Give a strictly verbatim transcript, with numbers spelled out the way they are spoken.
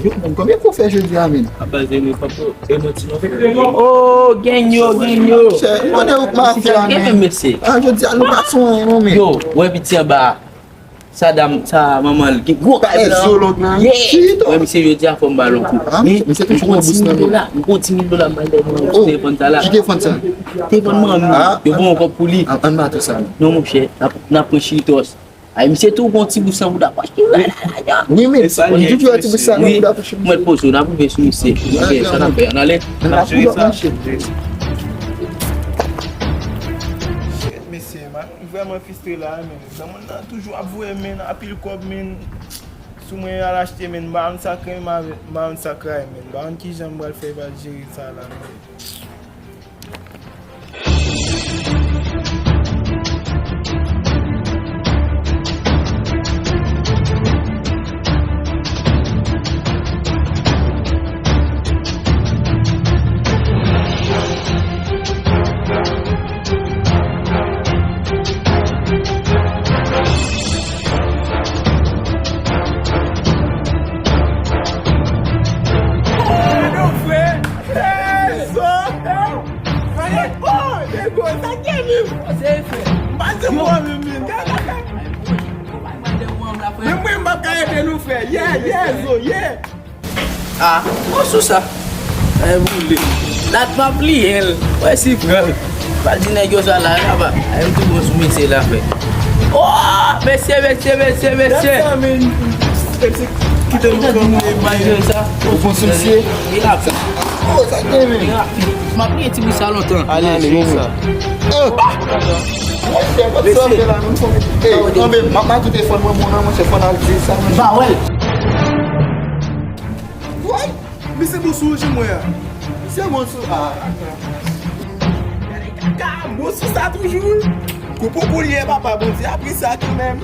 Yo, men, konbyen kou w fè jodi a, men? Apa, Zeno, pa pou, e mwen ti non. Oh, Genyo, Genyo. Chè, mwen de ou k mafya, men. Ah, jodi a, nou pa sou anyen, non, men. Yo, wè piti anba a. Sa dam, sa manman l, ki gwo kay blan. Zolot nan. Yeah. Wè, misye jodi a fò m ba l yon kou. Ah, men, misye toujou gen bous nan men. M gon ti mil dola, m ba l dèyè mwen, telefòn sa la. Ki telefòn sa? Telefòn mwen, yo bon ankò pou li. An, an ba tou sa. Non, monchè, n ap, n ap pran Cheetos. Ay, misye tou gon ti bous nan bouda pòch ki rèd la, la. Wi, men, ou di tou ti bous sa nan bouda pòch. Mwen poze, n ap rive sou misye. Ok, sa n ap fè, n ale. N ap jere sa. Shit, mesye, man, m vrèman fristre la, men granmoun nan toujou ap voye, men, anpil kòb, men, sou mwen, al achte, men, m pa konn sa k renmen avè, m pa konn sa k ray, men, m pa konn kijan m pral fè, pral jere sa la, men. Men mwen, m p ap ka ede nou, frè. Yeah, yeah, zo, yeah. Ah, bon sou sa. Ay, boule. Dat m ap liyen l. Wè si pran. Pa di nèg yo sa la, la ba. Ay, m tou bon sou mesye la, frè. Oh, mesye, mesye, mesye, mesye. Kite nou fè manje sa. Ou bon sou mesye? Li la. Oh, sa gen, men. M ap liyen ti bout sa lontan. Ale, ale, men sa. Oh! Mesye. Ey, kanpe, m ap mate telefòn mwen, bon, nan, monchè, fò n al di sa, men. Ba, wè. Woy! Misye bon sou jim wè a. Misye bon sou a. Gade kaka, bon sou sa toujou. Kou pou kou l ye, papa Bondye, apre sa tou menm.